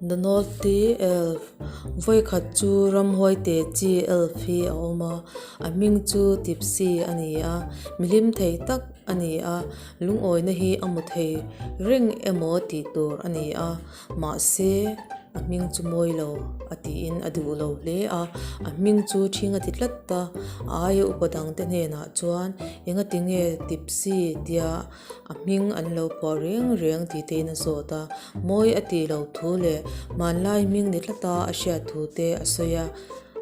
The Naughty Elf Vawikhat chu ramhuai te chi elf hi a awm a, a hming chu Tipsy a ni a, mihlim thei tak a ni a, lungawina hi a hmu thei reng emaw tih tur a ni a, mahse a hming chu mawi lo a tiin a duh lo hle a, a hming chu ṭhing a ti tlat a, a aia upa dangte hnenah chuan engati nge Tipsy tia A hming an lo phuah reng reng tih te in a zawt a, mawi a tih loh thu leh hmanlai hming ni tlata a hriat thu te a sawi a.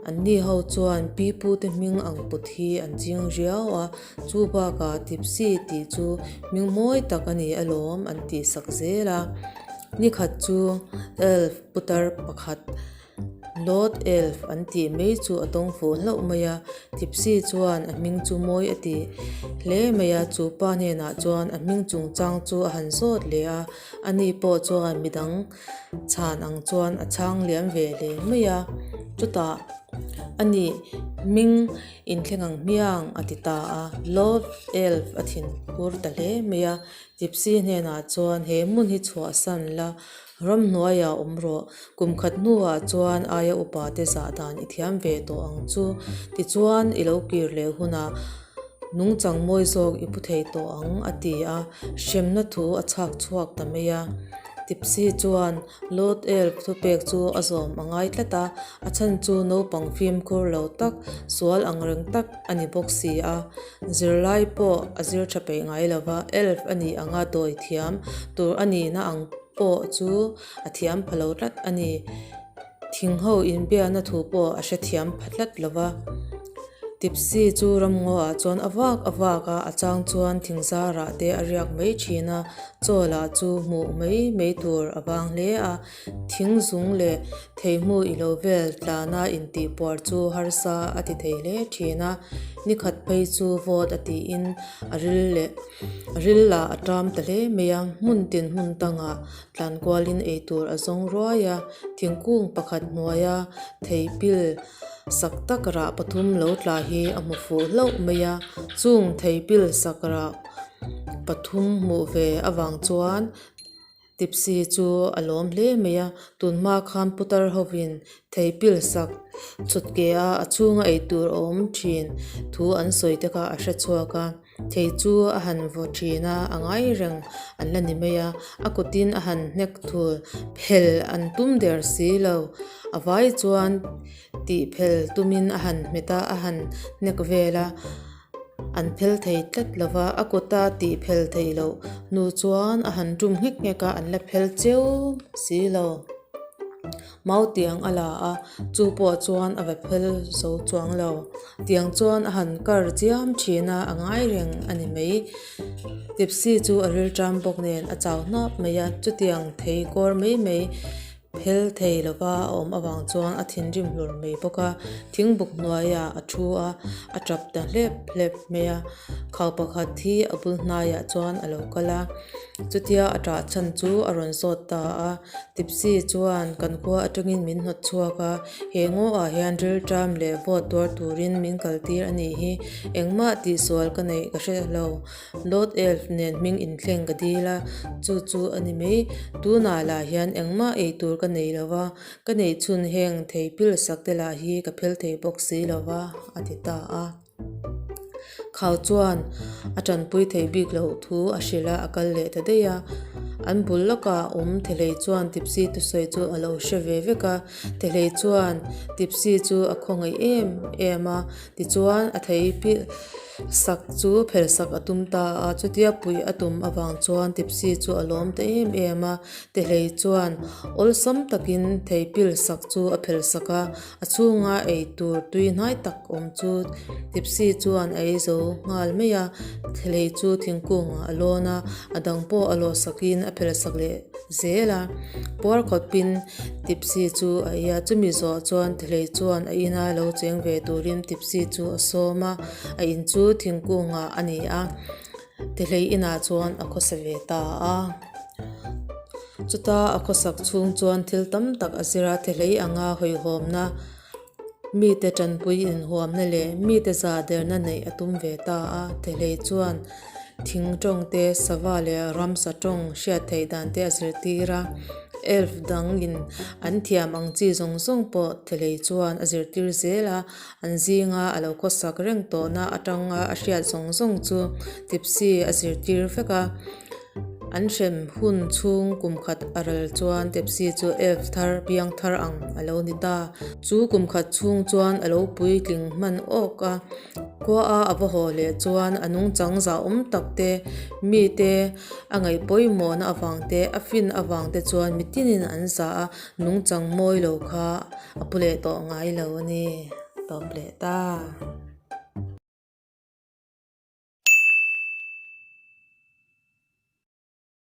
Anni ho chuan pi pu te hming ang put hi an ching riau a, chu bakah Tipsy tih chu hming mawi tak a ni alawm an tih sak zel a. Nikhat chu Elf putar pakhat Lord Elf an tih mai chu a tawng fuh hlauh mai a, Tipsy chuan a hming chu mawi a ti hle mai a, chu pa hnenah chuan a hming chungchang chu a han zawt leh a, ani pawh chuan midang chhan ang chuan a chhang liam ve leh mai a, chutah ani hming inthleng ang hmiang a ti ta a, Lord Elf a thinphur ta hle mai a, Tipsy hnenah chuan he hmun hi chhuahsan la Ramhnuaiah awm rawh. Kum khat hnuah chuan aia upa te zah dan i thiam ve tawh ang chu. Tichuan, i lo kir leh hunah nungchang mawi zawk i pu thei tawh ang, a ti a. Hremna thu a chhak chhuak ta mai a. Tipsy chuan Lord Elf thupek chu a zawm a ngai tlat a, a chhan chu naupang fimkhur lo tak, sual ang reng tak a ni bawk si a. Zirlai pawh a zir tha peih ngai lo va, Elf a nih anga dawi thiam tur a nihna ang pawh chu a thiam pha lo tlat a ni. Thing ho inbiakna thu pawh a hrethiam pha tlat lo va. Tipsy chu ramngaw ah chuan a vak a vak a, a chang chuan thing zarah te a riak mai thin a, chaw lah chu hmuh mai mai tur a vang hle a. Thing zung leh theihmu i lo vel tlana intihpuar chu harsa a ti thei hle thin a, nikhat phei chu vawt a tiin a ril leh a ril lah a ṭam ta hle mai a, hmun tin hmun tangah tlan kualin eitur a zawng ruai a, thingkung pakhat hnuaia thei pil sak tak rah pathum lo tla hi a hmu fuh hlauh mai a, chung thei pil sak rah pathum hmuh ve avang chuan Tipsy chu a lawm hle mai a, tunhma khan putar hovin thei pil sak chhut ke a, a chhunga eitur a awm thin thu an sawi te kha a hre chhuak a, thei chu a han vaw thin a, a ngai reng an la ni mai a, a kutin a han hnek thul phel an tum der si lo, a vai chuan tih phel tumin a han hmet a, a han hnek vel a. An phel thei tlat lo va, a kuta tih phel theih loh hnu chuan a han tum nghek nghek a, an la phel cheu si lo. Mau tiang a la a, chu pawh chuan a va phel zo chuang lo. Tiang chuan a han kar chiam thin a, a ngai reng a ni mai. Tipsy chu a rilṭam bawk nen a chau hnap mai a, chutiang thei kawr mai mai Phel thei lova a awm avang chuan a thinrim hlur mai bawk a, thingbuk hnuaiah a thu a, a tap ta hlep hlep mai a. Khau pakhat hi a bul hnaiah chuan a lo kal a, chutia a tah chhan chu a rawn zawt ta a. Tipsy chuan kan khua atangin min hnawt chhuak a, he ngaw ah hian rilṭam leh vawt tuar turin min kaltir a nih hi, engmah tihsual ka neih ka hre lo. Lord Elf nen hming inthleng ka dil a, chu chu a ni mai. Tunah lah hian engmah ei tur ka nei lo va, ka neih chhun heng thei pil sak te lah hi ka phel thei bawk si lo va, a ti ta a. Khau chuan a tanpui thei bik loh thu a hrilh a, a kal leh ta daih a. An bul lawkah awm Thehlei chuan Tipsy thusawi chu a lo hre ve vek a, Thehlei chuan Tipsy chu a khawngaih em em a, Tichuan, a thei pilh sak chu phel sak a tum ta a, chutia puih a tum avang chuan Tipsy chu a lawm ta em em a. Tehlei chuan awlsam takin thei pilh sak chu a phel sak a, a chhunga ei tur tui hnai tak awm chu Tipsy chuan a ei zo nghal mai a. Tehlei chu thingkungah a lawn a, a dang pawh a lawh sakin a phel sak leh zel a. Puar khawpin Tipsy chu a ei a, chumi zawh chuan Thehlei chuan a ina lo cheng ve turin Tipsy chu a sawm a, a in chu thingkungah a ni a, Thehlei inah chuan a khawsa ve ta a. Chuta a khawsak chhung chuan thil tam tak a zir a, Thehlei anga hawihhawmna, mite tanpui inhuamna leh mite zah derna neih a tum ve ta a, Thehlei chuan thing tawng te, sava leh ramsa tawng hriat theih dan te a zirtir a. Elf dangin an thiam ang chi zawng zawng pawh thelei chuan a zirtir zel a, an zinga a lo khawsak reng tawhna atanga a hriat zawng zawng chu Tipsy a zirtir vek a. An hrem hun chhung kum khat a ral chuan Tipsy chu elf thar piang thar ang a lo ni ta. Chu kum khat chhung chuan a lo puitling hman awk a. Khua a a va haw leh chuan a nungchang zahawm tak te, mite a ngaih pawimawhna avang te, a fin avang te chuan mitinin an zah a, nungchang mawi lo kha a pu leh tawh ngai lo a ni. Tawp leh ta.